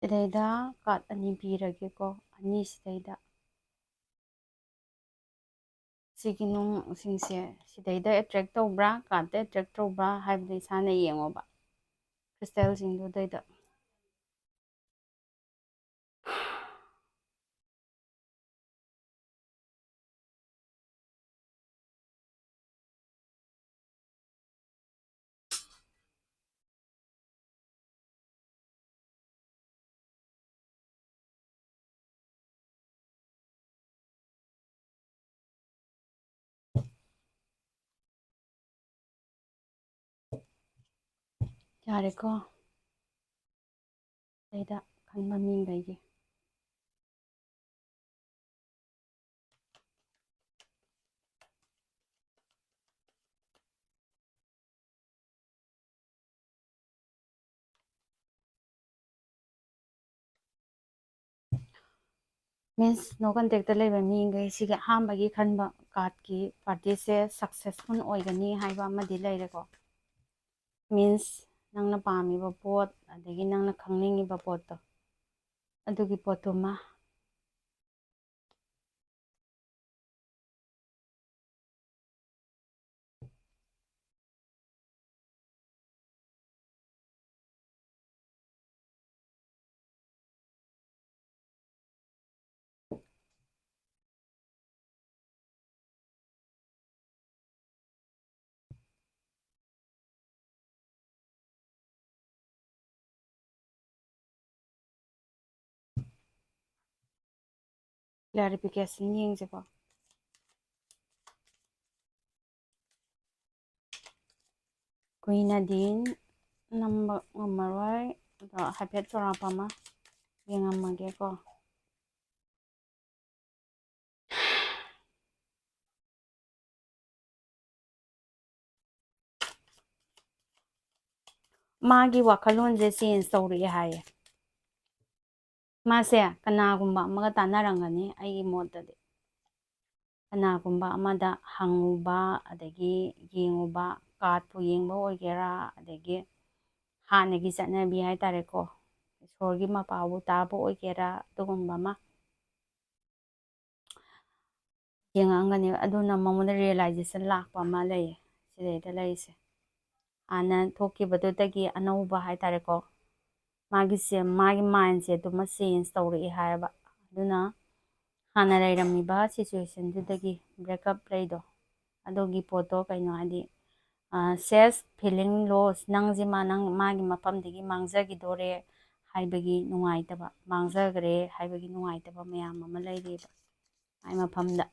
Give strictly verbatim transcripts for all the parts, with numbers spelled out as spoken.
ꯁꯤꯗꯩꯗ card ꯑꯅꯤ ꯄꯤꯔꯒꯦꯀꯣ, ꯑꯅꯤꯁꯤꯗꯩꯗ꯫ ꯁꯤꯒꯤ ꯅꯨꯡꯁꯤꯡꯁꯦ ꯁꯤꯗꯩꯗ attract ꯇꯧꯕ꯭ꯔꯥ, cardꯇ attract ꯇꯧꯕ꯭ꯔꯥ ꯍꯥꯏꯕꯗꯣ ꯏꯁꯥꯅ ꯌꯦꯡꯉꯣꯕ, crystalꯁꯤꯡꯗꯨꯗꯩꯗ꯫ ꯌꯥꯔꯦꯀꯣ? ꯑꯩꯗ ꯈꯟꯕ ꯃꯤꯈꯩꯒꯤ꯫ Means, no contactꯇ ꯂꯩꯕ ꯃꯤꯈꯩ ꯁꯤꯒꯤ ꯑꯍꯥꯟꯕꯒꯤ ꯈꯟꯕ cardꯀꯤ partyꯁꯦ successful ꯑꯣꯏꯒꯅꯤ ꯍꯥꯏꯕ ꯑꯃꯗꯤ ꯂꯩꯔꯦꯀꯣ꯫ Means, ꯅꯪꯅ ꯄꯥꯝꯃꯤꯕ ꯄꯣꯠ, ꯑꯗꯒꯤ ꯅꯪꯅ ꯈꯪꯅꯤꯡꯉꯤꯕ ꯄꯣꯠꯇꯣ, ꯑꯗꯨꯒꯤ ꯄꯣꯠꯇꯨꯃ꯫ Clarification ꯌꯦꯡꯁꯤꯀꯣ꯫ ꯀꯨꯏꯅꯗꯤ ꯅꯝꯕ ꯉꯝꯃꯔꯣꯏ, ꯑꯗꯣ ꯍꯥꯏꯐꯦꯠ ꯆꯥꯎꯔꯥꯛꯄ ꯑꯃ ꯌꯦꯡꯉꯝꯃꯒꯦꯀꯣ꯫ ꯃꯥꯒꯤ ꯋꯥꯈꯜꯂꯣꯟꯁꯦ change ꯇꯧꯔꯛꯑꯦ ꯍꯥꯏꯌꯦ꯫ ꯃꯥꯁꯦ ꯀꯅꯥꯒꯨꯝꯕ ꯑꯃꯒ ꯇꯥꯟꯅꯔꯝꯒꯅꯤ, ꯑꯩꯒꯤ ꯃꯣꯠꯇꯗꯤ꯫ ꯀꯅꯥꯒꯨꯝꯕ ꯑꯃꯗ ꯍꯪꯉꯨꯕ, ꯑꯗꯒꯤ ꯌꯦꯡꯉꯨꯕ, cardꯄꯨ ꯌꯦꯡꯕ ꯑꯣꯏꯒꯦꯔꯥ, ꯑꯗꯒꯤ ꯍꯥꯟꯅꯒꯤ ꯆꯠꯅꯕꯤ ꯍꯥꯏꯇꯥꯔꯦꯀꯣ, ꯏꯁꯣꯔꯒꯤ ꯃꯄꯥꯕꯨ ꯇꯥꯕ ꯑꯣꯏꯒꯦꯔꯥ, ꯑꯗꯨꯒꯨꯝꯕ ꯑꯃ ꯌꯦꯡꯉꯛꯑꯝꯒꯅꯤ꯫ ꯑꯗꯨꯅ ꯃꯉꯣꯟꯗ realization ꯂꯥꯛꯄ ꯑꯃ ꯂꯩꯌꯦ ꯁꯤꯗꯩꯗ ꯂꯩꯔꯤꯁꯦ꯫ ꯍꯥꯟꯅ ꯊꯣꯛꯈꯤꯕꯗꯨꯗꯒꯤ ꯑꯅꯧꯕ ꯍꯥꯏꯇꯥꯔꯦꯀꯣ, ꯃꯥꯒꯤꯁꯦ, ꯃꯥꯒꯤ mindꯁꯦ ꯑꯗꯨꯃ change ꯇꯧꯔꯛꯑꯦ ꯍꯥꯏꯌꯦꯕ꯫ ꯑꯗꯨꯅ ꯍꯥꯟꯅ ꯂꯩꯔꯝꯃꯤꯕ situationꯗꯨꯗꯒꯤ breakup ꯂꯩꯗꯣ, ꯑꯗꯨꯒꯤ ꯄꯣꯠꯇꯣ ꯀꯩꯅꯣ ꯍꯥꯏꯗꯤ, self feeling loss, ꯅꯪꯁꯦ ꯃꯥ, ꯅꯪ, ꯃꯥꯒꯤ ꯃꯐꯝꯗꯒꯤ ꯃꯥꯡꯖꯈꯤꯗꯣꯔꯦ ꯍꯥꯏꯕꯒꯤ ꯅꯨꯡꯉꯥꯏꯇꯕ, ꯃꯥꯡꯖꯈ꯭ꯔꯦ ꯍꯥꯏꯕꯒꯤ ꯅꯨꯡꯉꯥꯏꯇꯕ ꯃꯌꯥꯝ ꯑꯃ ꯂꯩꯔꯤꯕ ꯃꯥꯏ ꯃꯐꯝꯗ꯫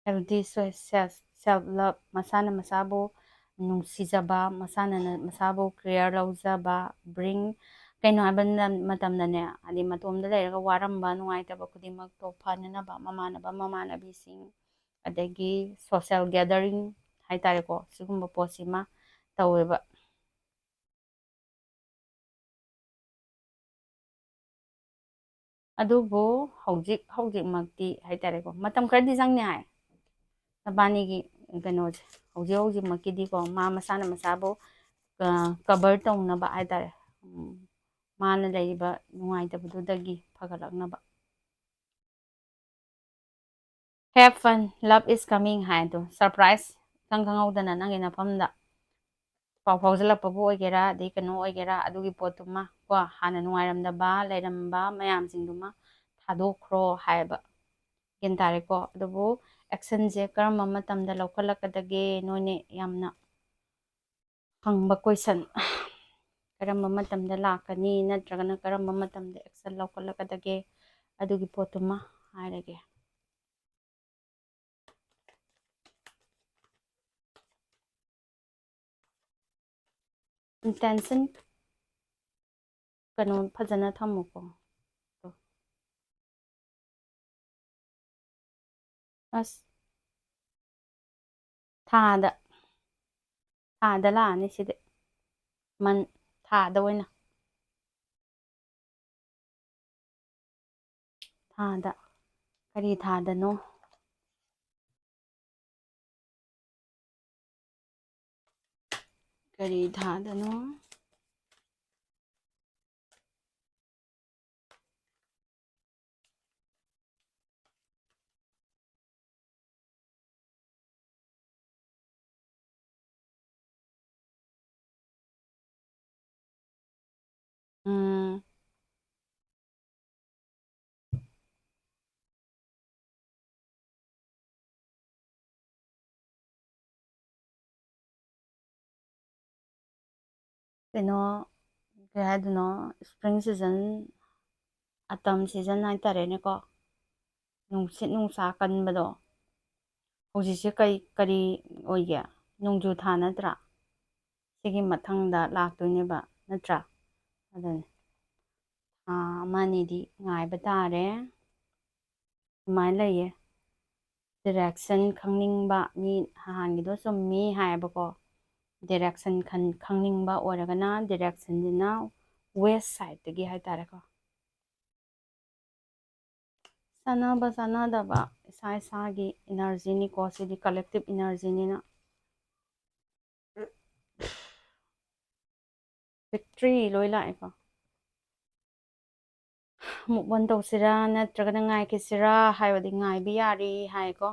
Healthy choice, self, self love, ꯃꯁꯥꯅ ꯃꯁꯥꯕꯨ ꯅꯨꯡꯁꯤꯖꯕ, ꯃꯁꯥꯅ ꯃꯁꯥꯕꯨ care ꯂꯧꯖꯕ, bring, ꯀꯩꯅꯣ ꯍꯥꯏꯕ ꯃꯇꯝꯗꯅꯦ, ꯍꯥꯏꯗꯤ ꯃꯇꯣꯝꯗ ꯂꯩꯔꯒ ꯋꯥꯔꯝꯕ, ꯅꯨꯡꯉꯥꯏꯇꯕ ꯈꯨꯗꯤꯡꯃꯛꯇꯣ ꯐꯅꯅꯕ ꯃꯃꯥꯟꯅꯕ, ꯃꯃꯥꯟꯅꯕꯤꯁꯤꯡ, ꯑꯗꯒꯤ social gathering ꯍꯥꯏꯇꯥꯔꯦꯀꯣ, ꯁꯤꯒꯨꯝꯕ ꯄꯣꯠꯁꯤꯃ ꯇꯧꯋꯦꯕ꯫ ꯑꯗꯨꯕꯨ ꯍꯧꯖꯤꯛ ꯍꯧꯖꯤꯛꯃꯛꯇꯤ ꯍꯥꯏꯇꯥꯔꯦꯀꯣ, ꯃꯇꯝ ꯈꯔꯗꯤ ꯆꯪꯅꯤ ꯍꯥꯏ꯫ ꯅꯕꯥꯅꯤꯒꯤ ꯀꯩꯅꯣꯁꯦ, ꯍꯧꯖꯤꯛ ꯍꯧꯖꯤꯛꯃꯛꯀꯤꯗꯤꯀꯣ, ꯃꯥ ꯃꯁꯥꯅ ꯃꯁꯥꯕꯨ cover ꯇꯧꯅꯕ ꯍꯥꯏꯇꯥꯔꯦ, ꯃꯥꯅ ꯂꯩꯔꯤꯕ ꯅꯨꯡꯉꯥꯏꯇꯕꯗꯨꯗꯒꯤ ꯐꯒꯠꯂꯛꯅꯕ꯫ Have fun, love is coming ꯍꯥꯏꯗꯣ, surprise, ꯏꯈꯪ ꯈꯪꯍꯧꯗꯅ ꯅꯪꯒꯤ ꯅꯐꯝꯗ ꯄꯥꯎ ꯐꯥꯎꯖꯜꯂꯛꯄꯕꯨ ꯑꯣꯏꯒꯦꯔꯥ, ꯑꯗꯩ ꯀꯩꯅꯣ ꯑꯣꯏꯒꯦꯔꯥ, ꯑꯗꯨꯒꯤ ꯄꯣꯠꯇꯨꯃ ꯀꯣ, ꯍꯥꯟꯅ ꯅꯨꯡꯉꯥꯏꯔꯝꯗꯕ ꯂꯩꯔꯝꯕ ꯃꯌꯥꯝꯁꯤꯡꯗꯨꯃ ꯊꯥꯗꯣꯛꯈ꯭ꯔꯣ ꯍꯥꯏꯌꯦꯕ꯫ ꯒ꯭ꯌꯥꯟ ꯇꯥꯔꯦꯀꯣ? ꯑꯗꯨꯕꯨ actionꯁꯦ ꯀꯔꯝꯕ ꯃꯇꯝꯗ ꯂꯧꯈꯠꯂꯛꯀꯗꯒꯦ? ꯅꯣꯏꯅ ꯌꯥꯝꯅ ꯍꯪꯕ question, ꯀꯔꯝꯕ ꯃꯇꯝꯗ ꯂꯥꯛꯀꯅꯤ ꯅꯠꯇ꯭ꯔꯒꯅ ꯀꯔꯝꯕ ꯃꯇꯝꯗ action ꯂꯧꯈꯠꯂꯛꯀꯗꯒꯦ? ꯑꯗꯨꯒꯤ ꯄꯣꯠꯇꯨꯃ ꯍꯥꯏꯔꯒꯦ꯫ Intention ꯀꯩꯅꯣ ꯐꯖꯅ ꯊꯝꯃꯨꯀꯣ꯫ ꯑꯁ, ꯊꯥꯗ, ꯊꯥꯗ ꯂꯥꯛꯑꯅꯤ ꯁꯤꯗꯤ꯫ ꯃꯟ-, ꯊꯥꯗ ꯑꯣꯏꯅ꯫ ꯊꯥꯗ꯫ ꯀꯔꯤ ꯊꯥꯗꯅꯣ? ꯀꯔꯤ ꯊꯥꯗꯅꯣ? ꯎꯝ꯫ ꯀꯩꯅꯣ, ꯀꯩ ꯍꯥꯏꯗꯣꯏꯅꯣ, spring season, autumn season ꯍꯥꯏꯇꯥꯔꯦꯅꯦꯀꯣ, ꯅꯨꯡꯁꯤꯠ ꯅꯨꯡꯁꯥ ꯀꯟꯕꯗꯣ꯫ ꯍꯧꯖꯤꯛꯁꯦ ꯀꯩ, ꯀꯔꯤ ꯑꯣꯏꯒꯦ? ꯅꯣꯡꯖꯨ ꯊꯥ ꯅꯠꯇ꯭ꯔꯥ? ꯁꯤꯒꯤ ꯃꯊꯪꯗ ꯂꯥꯛꯇꯣꯏꯅꯦꯕ, ꯅꯠꯇ꯭ꯔꯥ? ꯑꯗꯨꯅꯤ꯫ ꯊꯥ ꯑꯃ ꯑꯅꯤꯗꯤ ꯉꯥꯏꯕ ꯇꯥꯔꯦ꯫ ꯑꯗꯨꯃꯥꯏꯅ ꯂꯩꯌꯦ꯫ Direction ꯈꯪꯅꯤꯡꯕ ꯃꯤ, ꯍꯥꯟꯅꯒꯤꯗꯣ ꯆꯨꯝꯃꯤ ꯍꯥꯏꯌꯦꯕꯀꯣ꯫ Direction ꯈꯟ-, ꯈꯪꯅꯤꯡꯕ ꯑꯣꯏꯔꯒꯅ directionꯁꯤꯅ west sideꯇꯒꯤ ꯍꯥꯏꯇꯥꯔꯦꯀꯣ꯫ ꯆꯥꯟꯅꯕ ꯆꯥꯟꯅꯗꯕ ꯏꯁꯥ ꯏꯁꯥꯒꯤ energyꯅꯤꯀꯣ, ꯁꯤꯗꯤ collective energyꯅꯤꯅ꯫ Victory ꯂꯣꯏ ꯂꯥꯛꯑꯦꯀꯣ꯫ Move on ꯇꯧꯁꯤꯔꯥ ꯅꯠꯇ꯭ꯔꯒꯅ ꯉꯥꯏꯈꯤꯁꯤꯔꯥ ꯍꯥꯏꯕꯗꯤ ꯉꯥꯏꯕ ꯌꯥꯔꯤ ꯍꯥꯏꯀꯣ꯫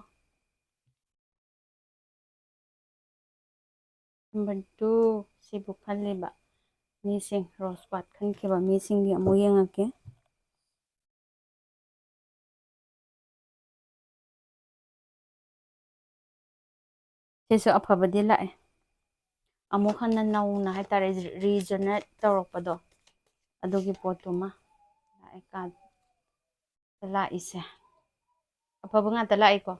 Number two, ꯁꯤꯕꯨ ꯈꯜꯂꯤꯕ ꯃꯤꯁꯤꯡ, rose bud ꯈꯟꯈꯤꯕ ꯃꯤꯁꯤꯡꯒꯤ ꯑꯃꯨꯛ ꯌꯦꯡꯉꯛꯀꯦ꯫ ꯁꯤꯁꯨ ꯑꯐꯕꯗꯤ ꯂꯥꯛꯑꯦ꯫ ꯑꯃꯨꯛ ꯍꯟꯅ ꯅꯧꯅ ꯍꯥꯏꯇꯥꯔꯦ, regenerate ꯇꯧꯔꯛꯄꯗꯣ, ꯑꯗꯨꯒꯤ ꯄꯣꯠꯇꯨꯃ ꯂꯥꯛꯑꯦ, card ꯂꯥꯛꯏꯁꯦ꯫ ꯑꯐꯕ ꯉꯥꯛꯇ ꯂꯥꯛꯏꯀꯣ꯫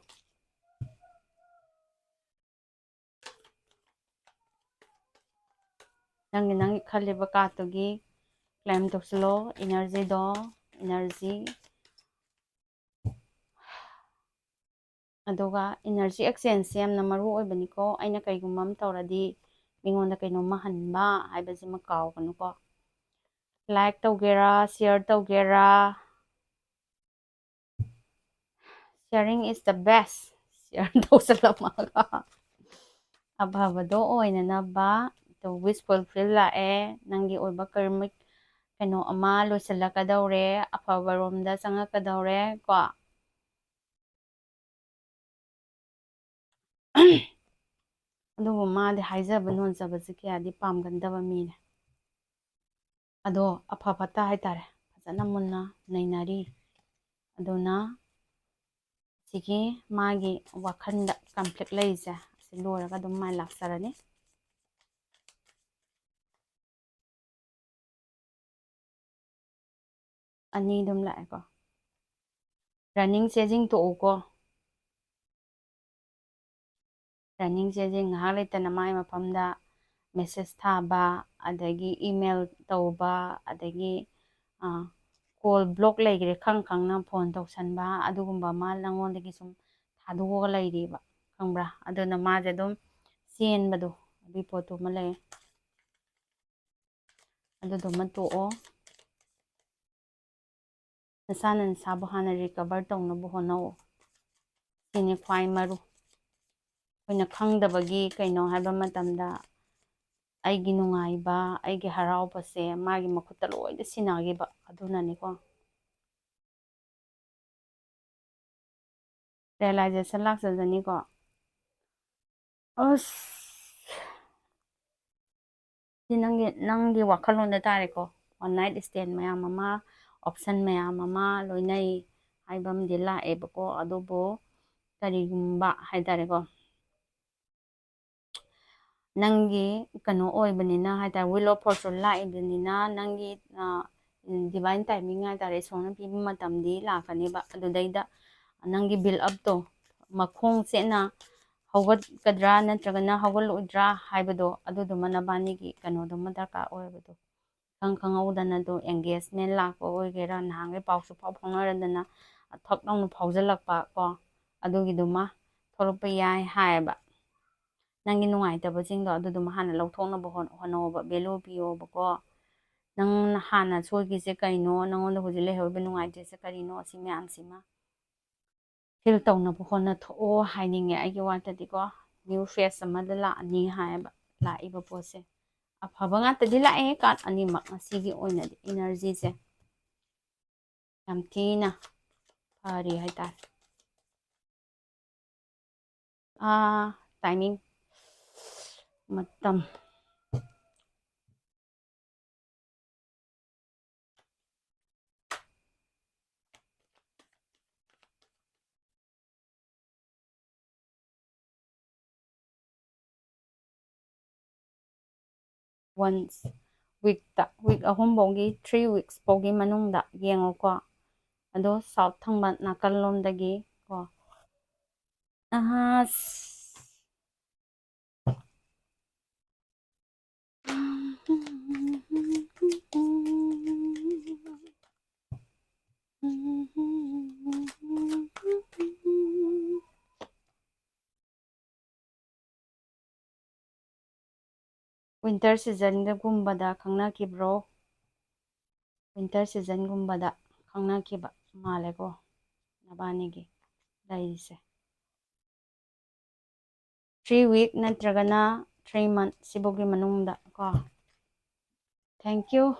ꯅꯪꯒꯤ, ꯅꯪꯒꯤ ꯈꯜꯂꯤꯕ cardꯇꯨꯒꯤ claim ꯇꯧꯁꯤꯜꯂꯣ, energyꯗꯣ, energy꯫ ꯑꯗꯨꯒ energy exchangeꯁꯦ ꯌꯥꯝꯅ ꯃꯔꯨ ꯑꯣꯏꯕꯅꯤꯀꯣ꯫ ꯑꯩꯅ ꯀꯩꯒꯨꯝꯕ ꯑꯃ ꯇꯧꯔꯗꯤ ꯃꯤꯉꯣꯟꯗ ꯀꯩꯅꯣꯝꯃ ꯍꯟꯕ ꯍꯥꯏꯕꯁꯤꯃ ꯀꯥꯎꯒꯅꯨꯀꯣ꯫ Like ꯇꯧꯒꯦꯔꯥ, share ꯇꯧꯒꯦꯔꯥ, sharing is the best꯫ Share ꯇꯧꯁꯜꯂꯝꯃꯒ ꯑꯐꯕꯗꯣ ꯑꯣꯏꯅꯅꯕ ꯑꯗꯣ wish fulfill ꯂꯥꯛꯑꯦ, ꯅꯪꯒꯤ ꯑꯣꯏꯕ ꯀꯔꯃꯤꯛ ꯀꯩꯅꯣ ꯑꯃ ꯂꯣꯏꯁꯤꯜꯂꯛꯀꯗꯧꯔꯦ, ꯑꯐꯕꯔꯣꯝꯗ ꯆꯪꯉꯛꯀꯗꯧꯔꯦ ꯀꯣ꯫ ꯑꯗꯨꯕꯨ ꯃꯥꯗꯤ ꯍꯥꯏꯖꯕ ꯅꯣꯟꯖꯕꯁꯦ ꯀꯌꯥꯗꯤ ꯄꯥꯝꯒꯟꯗꯕ ꯃꯤꯅꯦ꯫ ꯑꯗꯣ ꯑꯐ ꯐꯠꯇ ꯍꯥꯏꯇꯥꯔꯦ, ꯐꯖꯅ ꯃꯨꯟꯅ ꯅꯩꯅꯔꯤ꯫ ꯑꯗꯨꯅ ꯁꯤꯒꯤ ꯃꯥꯒꯤ ꯋꯥꯈꯜꯗ conflict ꯂꯩꯔꯤꯁꯦ, ꯑꯁꯤ ꯂꯣꯏꯔꯒ ꯑꯗꯨꯝ ꯃꯥꯏ ꯂꯥꯛꯆꯔꯅꯤ꯫ ꯑꯅꯤ ꯑꯗꯨꯝ ꯂꯥꯛꯑꯦꯀꯣ꯫ Running chasing ꯇꯣꯛꯎꯀꯣ꯫ Running chasing ꯉꯥꯏꯍꯥꯛ ꯂꯩꯇꯅ ꯃꯥꯏ ꯃꯐꯝꯗ message ꯊꯥꯕ, ꯑꯗꯒꯤ email ꯇꯧꯕ, ꯑꯗꯒꯤ, ꯑ, call block ꯂꯩꯈ꯭ꯔꯦ ꯈꯪ ꯈꯪꯅ phone ꯇꯧꯁꯟꯕ, ꯑꯗꯨꯒꯨꯝꯕ ꯑꯃ ꯅꯪꯉꯣꯟꯗꯒꯤ ꯁꯨꯝ ꯊꯥꯗꯣꯛꯑꯒ ꯂꯩꯔꯤꯕ, ꯈꯪꯕ꯭ꯔꯥ? ꯑꯗꯨꯅ ꯃꯥꯁꯦ ꯑꯗꯨꯝ ꯆꯦꯟꯕꯗꯣ, ꯑꯗꯨꯒꯤ ꯄꯣꯠꯇꯨ ꯑꯃ ꯂꯩ꯫ ꯑꯗꯨꯗꯨꯃ ꯇꯣꯛꯑꯣ꯫ ꯅꯁꯥꯅ ꯅꯁꯥꯕꯨ ꯍꯥꯟꯅ recover ꯇꯧꯅꯕ ꯍꯣꯠꯅꯧ꯫ ꯁꯤꯅꯤ ꯈ꯭ꯋꯥꯏ ꯃꯔꯨ꯫ ꯑꯩꯈꯣꯏꯅ ꯈꯪꯗꯕꯒꯤ ꯀꯩꯅꯣ ꯍꯥꯏꯕ ꯃꯇꯝꯗ, ꯑꯩꯒꯤ ꯅꯨꯡꯉꯥꯏꯕ, ꯑꯩꯒꯤ ꯍꯔꯥꯎꯕꯁꯦ ꯃꯥꯒꯤ ꯃꯈꯨꯠꯇ ꯂꯣꯏꯅ ꯁꯤꯟꯅꯈꯤꯕ ꯑꯗꯨꯅꯅꯤꯀꯣ꯫ Realization ꯂꯥꯛꯆꯖꯅꯤꯀꯣ꯫ ꯑꯁ, ꯁꯤ ꯅꯪꯒꯤ, ꯅꯪꯒꯤ ꯋꯥꯈꯜꯂꯣꯟꯗ ꯇꯥꯔꯦꯀꯣ꯫ One night stand ꯃꯌꯥꯝ ꯑꯃ, option ꯃꯌꯥꯝ ꯑꯃ ꯂꯣꯏꯅꯩ ꯍꯥꯏꯕ ꯑꯃꯗꯤ ꯂꯥꯛꯑꯦꯕꯀꯣ꯫ ꯑꯗꯨꯕꯨ ꯀꯔꯤꯒꯨꯝꯕ ꯍꯥꯏꯇꯥꯔꯦꯀꯣ, ꯅꯪꯒꯤ ꯀꯩꯅꯣ ꯑꯣꯏꯕꯅꯤꯅ ꯍꯥꯏꯇꯥꯔꯦ, Wheel of Fortune ꯂꯥꯛꯏꯕꯅꯤꯅ ꯅꯪꯒꯤ, ꯑ, divine timing ꯍꯥꯏꯇꯥꯔꯦ, ꯏꯁꯣꯔꯅ ꯄꯤꯕ ꯃꯇꯝꯗꯤ ꯂꯥꯛꯀꯅꯦꯕ꯫ ꯑꯗꯨꯗꯩꯗ ꯅꯪꯒꯤ build upꯇꯣ, ꯃꯈꯣꯡ ꯆꯦꯠꯅ ꯍꯧꯒꯠꯀꯗ꯭ꯔꯥ ꯅꯠꯇ꯭ꯔꯒꯅ ꯍꯧꯒꯠꯂꯣꯏꯗ꯭ꯔꯥ ꯍꯥꯏꯕꯗꯣ, ꯑꯗꯨꯗꯨꯃ ꯅꯕꯥꯅꯤꯒꯤ ꯀꯩꯅꯣꯗꯨꯃ ꯗꯔꯀꯥꯔ ꯑꯣꯏꯕꯗꯣ꯫ ꯏꯈꯪ ꯈꯪꯍꯧꯗꯅ ꯑꯗꯨ engagement ꯂꯥꯛꯄ ꯑꯣꯏꯒꯦꯔꯥ, ꯅꯍꯥꯟꯈꯩ ꯄꯥꯎꯁꯨ ꯄꯥꯎ ꯐꯥꯎꯅꯔꯗꯅ ꯊꯛ ꯂꯥꯎꯅ ꯐꯥꯎꯖꯜꯂꯛꯄ ꯀꯣ, ꯑꯗꯨꯒꯤꯗꯨꯃ ꯊꯣꯛꯂꯛꯄ ꯌꯥꯏ ꯍꯥꯏꯌꯦꯕ꯫ ꯅꯪꯒꯤ ꯅꯨꯡꯉꯥꯏꯇꯕꯁꯤꯡꯗꯣ ꯑꯗꯨꯗꯨꯃ ꯍꯥꯟꯅ ꯂꯧꯊꯣꯛꯅꯕ ꯍꯣꯠ-, ꯍꯣꯠꯅꯧꯕ, value ꯄꯤꯌꯣꯕꯀꯣ꯫ ꯅꯪꯅ ꯍꯥꯟꯅ ꯁꯣꯏꯈꯤꯁꯦ ꯀꯩꯅꯣ, ꯅꯪꯉꯣꯟꯗ ꯍꯧꯖꯤꯛ ꯂꯩꯍꯧꯔꯤꯕ ꯅꯨꯡꯉꯥꯏꯇ꯭ꯔꯤꯁꯦ ꯀꯔꯤꯅꯣ, ꯑꯁꯤ ꯃꯌꯥꯝꯁꯤꯃ feel ꯇꯧꯅꯕ ꯍꯣꯠꯅꯊꯣꯛꯑꯣ ꯍꯥꯏꯅꯤꯡꯉꯦ ꯑꯩꯒꯤ ꯋꯥꯇꯗꯤꯀꯣ꯫ New phase ꯑꯃꯗ ꯂꯥꯛꯑꯅꯤ ꯍꯥꯏꯌꯦꯕ ꯂꯥꯛꯏꯕ ꯄꯣꯠꯁꯦ꯫ ꯑꯐꯕ ꯉꯥꯛꯇꯗꯤ ꯂꯥꯛꯑꯦ꯫ ꯀꯥꯔꯠ ꯑꯅꯤꯃꯛ ꯉꯁꯤꯒꯤ ꯑꯣꯏꯅꯗꯤ ꯏꯅꯔꯖꯤꯁꯦ ꯌꯥꯝ ꯊꯤꯅ ꯐꯔꯤ ꯍꯥꯏꯇꯥꯔꯦ꯫ ꯑꯥ, ꯇꯥꯏꯃꯤꯡ, ꯃꯇꯝ꯫ Once, ꯋꯤꯛꯇ, ꯋꯤꯛ ꯑꯍꯨꯝꯐꯧꯒꯤ, three weeks ꯐꯥꯎꯒꯤ ꯃꯅꯨꯡꯗ ꯌꯦꯡꯉꯣꯀꯣ꯫ ꯑꯗꯣ ꯁꯥꯎꯠ ꯊꯪꯕ ꯅꯥꯀꯜꯂꯣꯝꯗꯒꯤ ꯀꯣ꯫ ꯑꯁ꯫ Winter seasonꯒꯨꯝꯕꯗ ꯈꯪꯅꯈꯤꯕ꯭ꯔꯣ? Winter seasonꯒꯨꯝꯕꯗ ꯈꯪꯅꯈꯤꯕ ꯃꯥꯜꯂꯦꯀꯣ ꯅꯕꯥꯅꯤꯒꯤ ꯂꯩꯔꯤꯁꯦ꯫ Three week ꯅꯠꯇ꯭ꯔꯒꯅ three month ꯁꯤꯐꯥꯎꯒꯤ ꯃꯅꯨꯡꯗ ꯀꯣ꯫ Thank you꯫